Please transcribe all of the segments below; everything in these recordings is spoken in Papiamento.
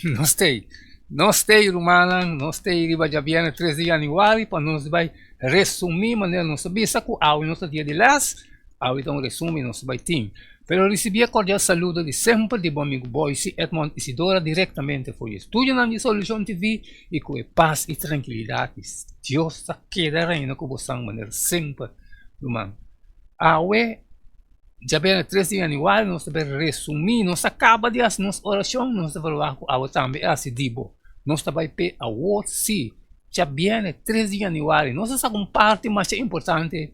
Nos t'ei. Nos t'ei, rumannan, nos t'ei riba djabièrnè tres di yanüari pa nos bai resumí manera nos a bisa ku awe no ta dia di lès, awe ta un resumi nos bai tin. Pero risibí e kordial saludo di semper di bo amigu Boyce Edmond Isidora direktamente for di e studionan di Solushon TV i ku e pas i trankilidat di Dios ta keda reina ku bosan manera semper, ruman. Awe. Djabièrnè tres di yanüari nos ta bai resumí, nos a kaba di hasi nos orashon, nos ta verwagt ku awe tambe a hasi di bo. Nos ta bai p'e awor sí, djabièrnè tres di yanüari nos a saka un parti masha importante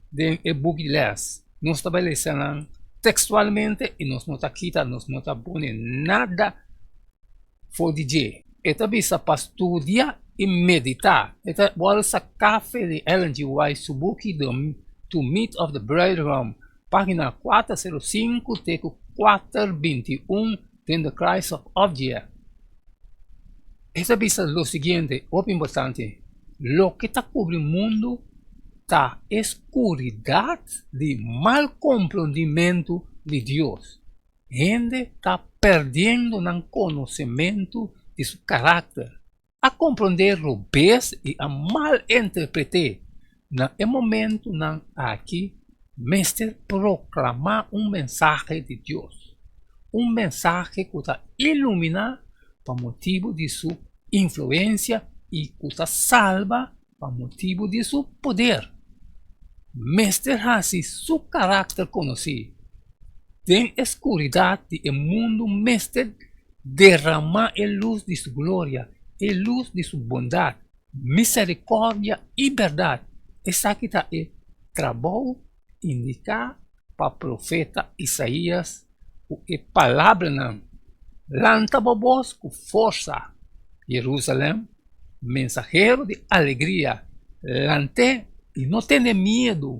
den e buki di lès. Nos ta bai lesa nan tekstualmente i nos no ta kita, nos no ta pone nada for di dje. E ta bisa pa studia i meditá. E ta wòrdu saká fe di Ellen G. White su buki The To Meet of the Bridegroom, página kuater sero sinku te ku kuater binti un den The Christ of Object. E ta bisa lo siguiente, hopi importante, Loke ta kubri mundu ta e skuridat di mal komprondimentu di Dios. Hende ta perdiendo nan konosementu di su karakter, a komprondé robes i a malinterpret'é. Na e momentunan aki mester proklamá un mensahe di Dios, un mensahe ku ta iluminá pa motibu di su influensia i ku ta salba pa motibu di su poder. Mester hasi su karakter konosí. Den e skuridat di e mundu mester deramá e lus di su gloria, e lus di su bondat, miserikòrdia i bèrdat. Esaki ta e trabou indiká pa profeta Isaías ku e palabranan, Lanta bo bos ku forsa, Jerusalèm, mensahero di alegria, lant'é i no tene miedu.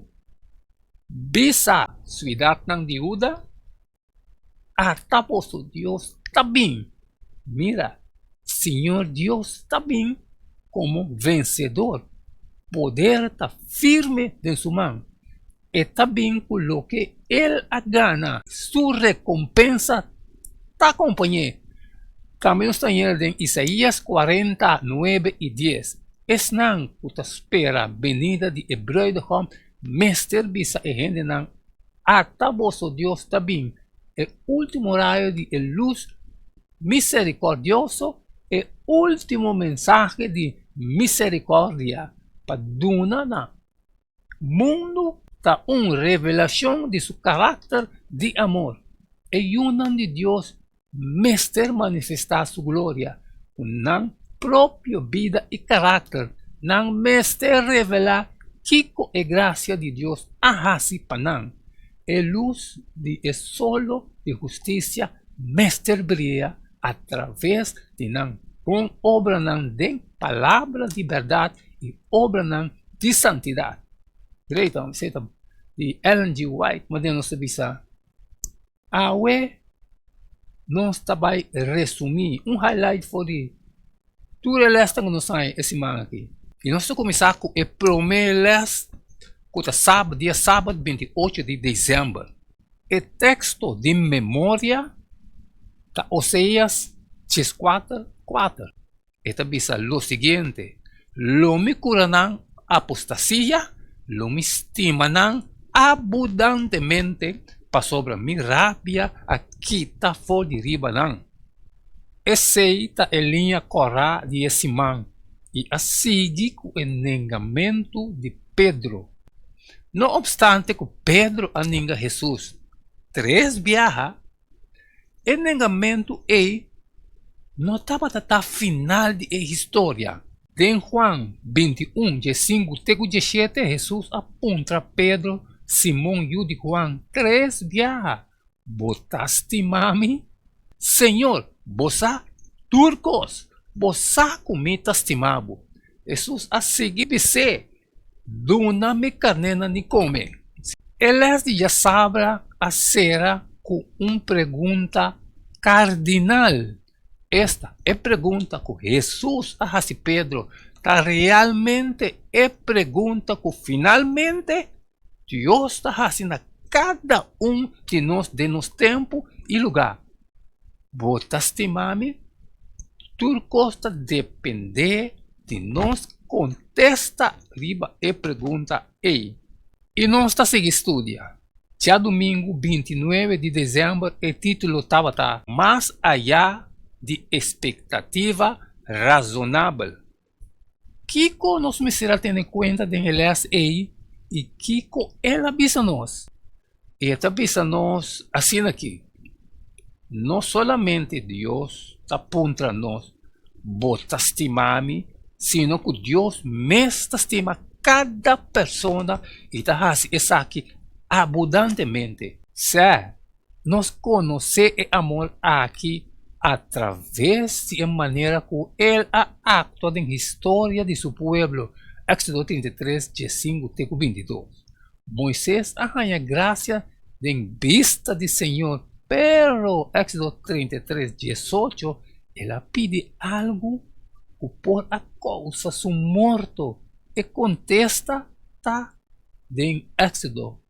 Bisa siudatnan di Huda, Ata boso Dios ta bin! Mira, Señor Dios ta bin komo vensedor, poder ta firme den su man. E ta bin ku loke el a gana, su rekompensa ta kompañ'é. Tambe nos ta haña den Isaías kuarenta, nuebe i dies, Esnan ku ta spera benida di e Bruidegom mester bisa e hendenan, Ata boso Dios ta bin, e último rayo di e lus miserikòrdioso, e último mensahe di miserikòrdia pa duna na Mundu ta un revelashon di su karakter di amor. E yunan di Dios mester manifestá su gloria ku nan propio bida i karakter. Nan mester revelá kiko e grasia di Dios a hasi pa nan. E lus di e solo di hustisia mester bria atraves di nan bon obranan den palabra di bèrdat i obranan di santidat. Great, esei ta di Ellen G. White, manera nos ta bisa awe nos ta bai resumí un highlight for di tur e lèsnan ku nos haña e siman aki. I nos ta kuminsá ku e promé lès ku ta sábado, dia sábado 28 di desèmber. E teksto di memoria ta Oseas 4, 4. E ta bisa lo siguiente, Lo mi kura nan apostasia, lo mi stima nan abundantemente, pasobra mi rabia a kita for di riba nan. Esei ta e liña kòrá di e siman i a sigui ku e nengamentu di Pedro. No opstante ku Pedro a ninga Hesus tres biaha, E nengamentu ei no tabata ta final di e historia. Den Juan 21, 15 te ku 17, Hesus a puntra Pedro, Simon yu di Juan, tres biaha, Bo ta stima mi? Señor, bo sa tur kos, bo sa ku mi ta stima bo. Hesus a sigui bis'é, Duna mi karnénan di kome. E lès di djasabra a sera ku un pregunta kardinal. Esta, e pregunta ku Hesus a hasi Pedro ta realmente e pregunta ku finalmente Dios ta hasi na kada un di nos den nos tempu i lugá, Bo ta stima mi? Tur kos ta dependé di nos kontesta riba e pregunta ei. I nos ta sigui studia. Djadumingu 29 di desèmber e título tabata Mas ayá di espektativa razonabel. Kiko nos mester a tene kuenta den e lès ei i kiko el a bisa nos? E ta bisa nos asina aki, No solamente Dios ta puntra nos, Bo ta stima mi? sino ku Dios mes ta stima kada persona i ta hasi esaki abundantemente. Sè, nos konosé e amor aki atraves di e manera ku el a aktua den historia di su pueblo, Éksodo 33, 15 te ku 22. Moises a haña grasia den bista di Señor, pero, Éksodo 33, 18, el a pidi algu ku por a kousa su morto. E kontesta ta den Éksodo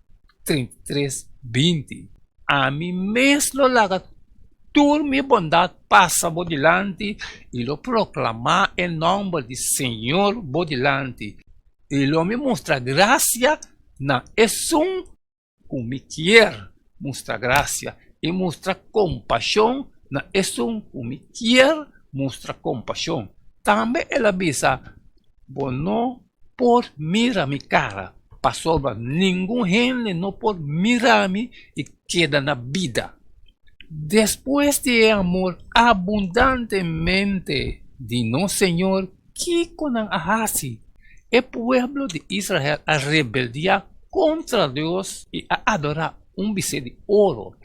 33, 20. Ami mes lo laga tur mi bondat pasa bo dilanti i lo proklamá e nòmber di Señor bo dilanti. I lo mi mustra grasia na esun ku mi kier mustra grasia, i mustra kompashon na esun ku mi kier mustra kompashon. Tambe el a bisa, Bo no por mira mi kara, pasobra ningun hende no por mira mi i keda na bida. Despues di e amor abundantemente di nos Señor, Kiko nan a hasi? E pueblo di Israel a rebeldiá kontra Dios i a adorá un bisé di oro.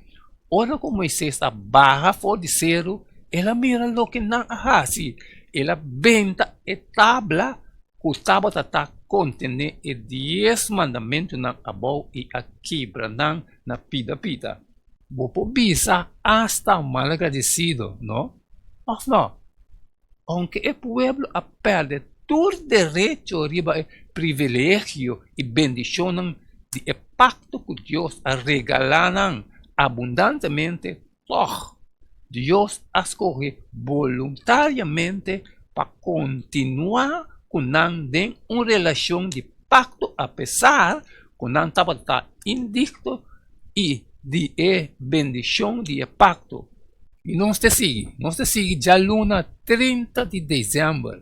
Ora ku Moisés a baha for di seru, el a mira loke nan a hasi. El a benta e tabla ku tabata ta kontené e Dies Mandamentunan abou i a kibra nan na pida pida. Bo por bisa asta malagradesido, no? Òf no? Ounke e pueblo a pèrdè tur derecho riba e privilegio i bendishonnan di e pakto ku Dios a regalá nan abundantemente, tòg Dios a skohe boluntariamente pa kontinuá ku nan den un relashon di pakto apesar ku nan tabata indigno i di e bendishon di e pakto. I nos ta sigui, nos ta sigui djaluna 30 di desèmber.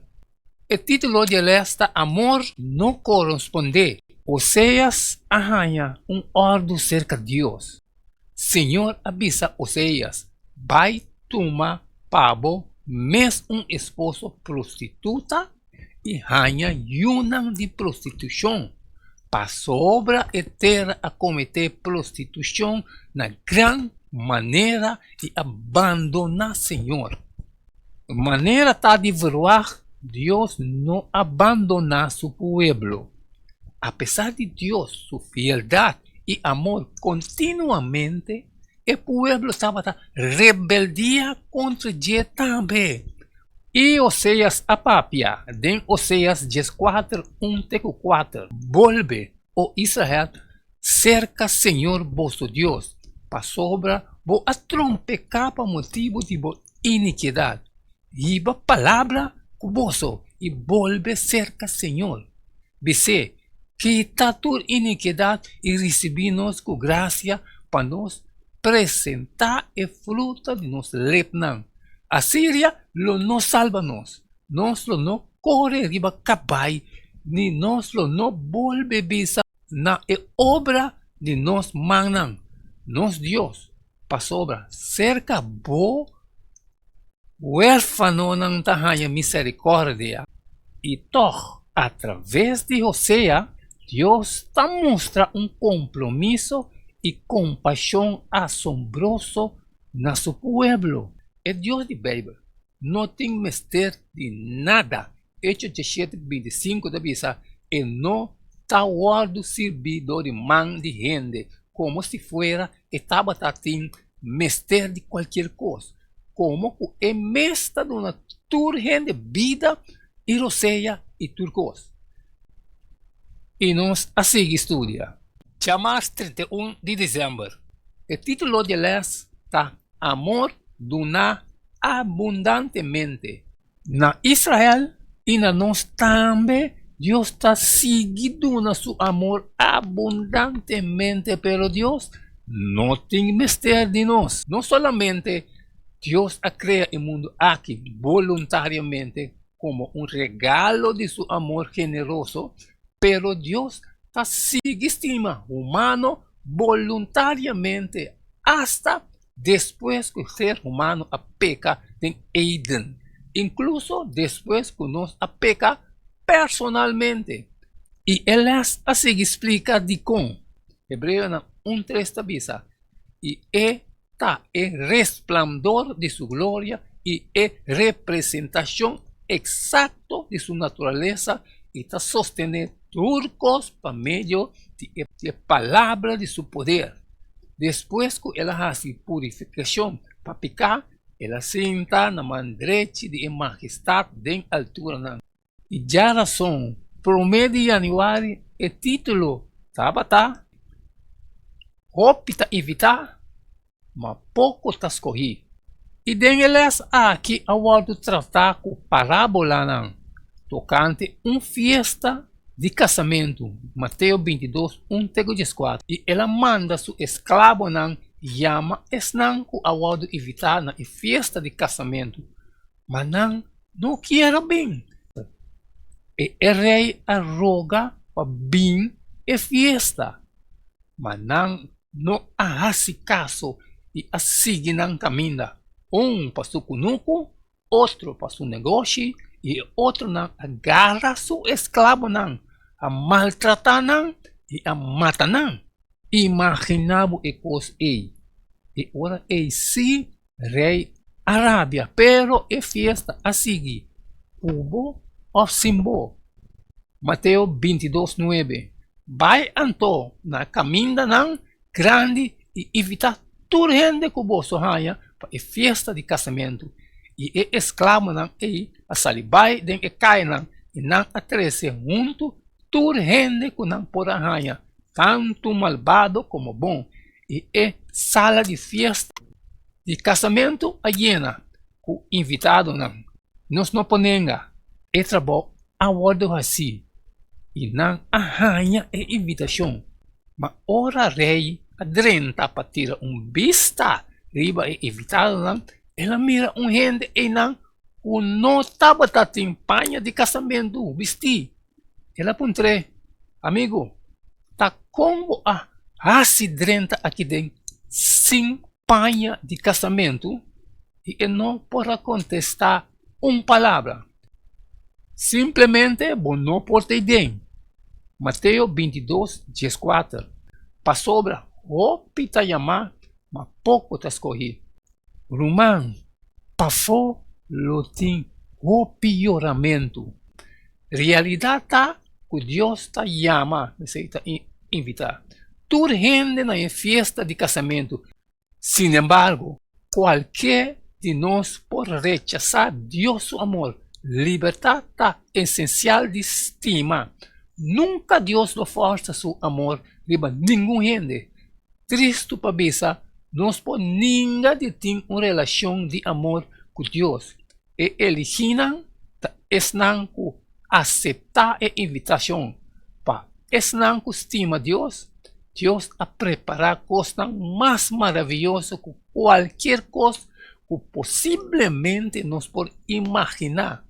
E título di e lès ta Amor no korespondé. Oseas a haña un òrdu serka Dios. Señor a bisa Oseas, Bai tuma pa bo mes un esposo prostituta i haña yunan di prostitushon, pasobra e tera a kometé prostitushon na gran manera i a bandoná Señor. Manera ta di verwagt, Dios no a bandoná su pueblo. Apesar di Dios su fieldat i amor kontinuamente, e pueblo tabata rebeldia kontra dje tambe. I Oseas a papia den Oseas 14, 1 te ku 4, Bolbe, o Israel, serka señor boso Dios, pasobra bo a trompeká pa motibu di bo inikidat. Hiba palabra ku boso i bolbe serka señor. Bis'é, Kita tur inikidat i risibí nos ku grasia pa nos presentá e fruta di nos lepnan. Asiria lo no salba nos, nos lo no kore riba kabai ni nos lo no bolbe bisa na e obra di nos mannan, Nos Dios, pasobra serka bo huérfanonan ta haña misericordia. I tòg, atraves di Hosea, Dios ta mustra un kompromiso i kompashon asombroso na su pueblo. E Dios di Beibel no tin mester di nada. Echo 17, 25 ta bisa, E no ta wòrdu sirbí dor di man di hende, komo si fuera e tabata tin mester di kualkier kos, komo ku e mes ta duna tur hende bida i rosea i tur kos. I nos a sigui studia. Djamars 31 di desèmber. E título di e lès ta Amor duná abundantemente. Na Israel i na nos tambe Dios ta sigui duna su amor abundantemente, pero Dios no tin mester di nos. No solamente Dios a krea e mundu aki boluntariamente komo un regalo di su amor generoso, pero Dios ta sigui stima humano boluntariamente asta despues ku ser humano a peka den Eden, inkluso despues ku nos a peka personalmente. I e lès a sigui splika dikon. Hebreonan un tres ta bisa, I e ta e resplandor di su gloria i e representashon eksakto di su naturalesa i ta sostené tur kos pa medio di e palabra di su poder. Despues ku el a hasi purifikashon pa piká, el a sinta na man drechi di e Magestat den alturanan. I djarason, promé di yanüari, e título tabata, Hopi ta invitá, ma poko ta skohí. I den e lès aki a wòrdu tratá ku parábolanan tokante un fiesta di kasamentu, Mateo bintidos, un te ku dieskuater. I el a manda su esklabonan yama esnan ku a wòrdu invitá na e fiesta di kasamentu, ma nan no kier a bin. I e rei a roga pa bin e fiesta, ma nan no a hasi kaso i a sigui nan kaminda, un pa su kunuku, otro pa su negoshi, i e otronan a gara su esklabonan, a maltratá nan i a mata nan. Imaginá bo e kos ei! E ora ei sí Rei a rabia, pero e fiesta a sigui, ku bo òf sin bo. Mateo bintidos nuebe, Bai anto na kamindanan grandi i invitá tur hende ku boso haña pa e fiesta di kasamentu. I e esklabonan ei a sali bai den e kayanan i nan a trese huntu tur hende ku nan por a haña, tantu malbado komo bon, i e sala di fiesta di kasamentu a yena ku invitadonan. Nos no por nenga, e trabou a wòrdu hasí i nan a haña e invitashon. Ma ora rei a drenta pa tira un bista riba e invitadonan, el a mira un hende einan ku no tabata tin paña di kasamentu bistí. El a puntr'é, Amigu, ta kon bo a hasi drenta aki den sin paña di kasamentu? I e no por a kontestá un palabra. Simplemente bo no por ta ei den. Mateo bintidos, dieskuater, Pasobra hopi ta yamá, ma poko ta skohí. Ruman, pafó lo tin hopi yoramentu. Realidat ta ku Dios ta yama, esei ta invitá, tur hende na e fiesta di kasamentu. Sinembargo, kualke di nos por rechasá Dios su amor. Libertat ta esensial di stima. Nunka Dios lo fòrsa su amor riba ningun hende. Tristu pa bisa, nos por ninga di tin un relashon di amor ku Dios. E eligínan ta esnan ku aseptá e invitashon. Pa esnan ku stima Dios, Dios a prepará kosnan mas maravioso ku kualkier kos ku posiblemente nos por imaginá.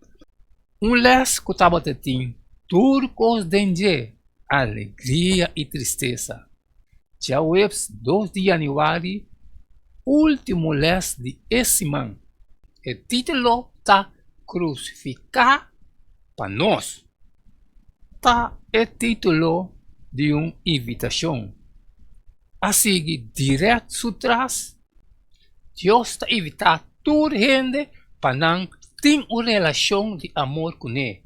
Un lès ku tabata tin tur kos den dje, alegria i tristesa. Djaweps dos di yanüari, último lès di e siman. E título ta Krusifiká pa nos. Ta e título di un invitashon. A sigui dirèkt su tras Dios ta invitá tur hende pa nan tin un relashon di amor kuné,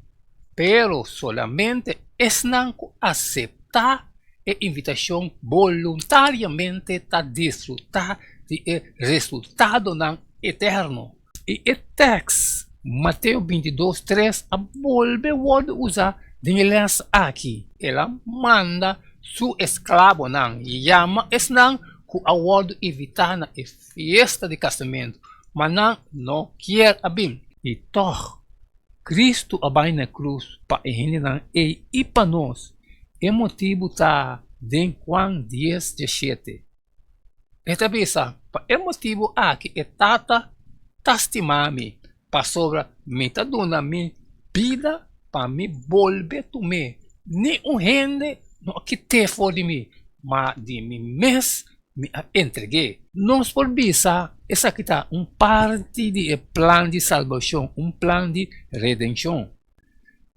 pero solamente esnan ku aseptá e invitashon boluntariamente ta disfrutá di e resultadonan eterno. I e tèks Mateo bintidos, tres a bolbe wòrdu usá den e lès aki. El a manda su esklabonan yama esnan ku a wòrdu invitá na e fiesta di kasamentu, ma nan no kier a bin. I tòg. Kristu a bai na krus pa e hendenan ei i pa nos. E motibu ta den Juan dies diesshete. E ta bisa, Pa e motibu aki e Tata ta stima mi, pasobra mi ta duna mi bida pa mi bolbe tum'é. Ni un hende no a kit'é for di mi, ma di mi mes mi a entreg'é. Nos por bisa esaki ta un parti di e plan di salbashon, un plan di redenshon.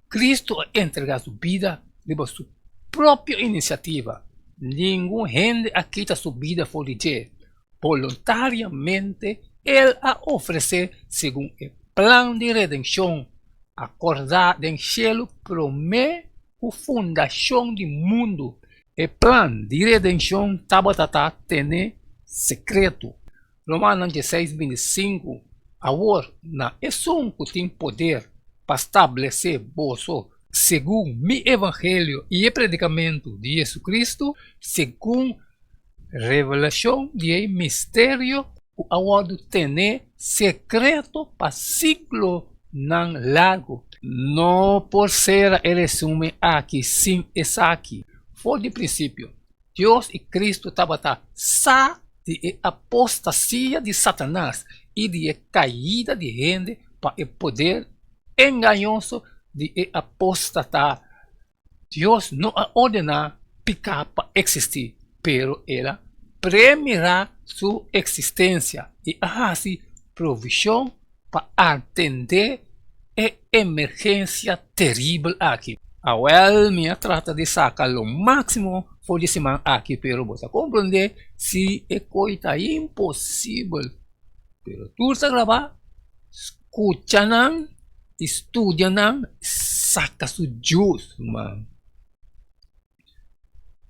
Kristu a entregá su bida riba su propio inisiativa. Ningun hende a kita su bida for di dje. Boluntariamente el a ofresé segun e plan di redenshon akordá den shelu promé ku fundashon di mundu. E plan di redenshon tabata ta tene sekreto. Romanan dieseis bintisinku, Awor na esun ku tin poder pa stablesé boso segun mi evangelio i e predikamentu di JesuCristu, segun revelashon di e misterio ku a wòrdu tené sekreto pa siglonan largu. No por sera e resumen aki sin esaki. For di prinsipio, Dios i Kristu tabata sa di e apostasia di Satanas i di e kaida di hende pa e poder engañoso di e apostata. Dios no a ordená piká pa eksistí, pero el a premirá su eksistensia i a hasi provishon pa atendé e emergensia teribel aki. Awèl, mi a trata di saka lo máksimo for di siman aki, pero bo ta komprendé si e koi ta imposibel. Pero tur ta grabá, skucha nan i studia nan, saka su djus, ruman.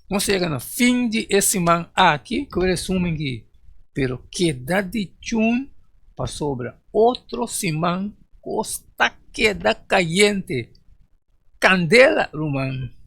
Nos yega na fin di e siman aki ku e resumen di Pero keda di chun pasobra otro siman kos ta keda kayente. Kandela ruman!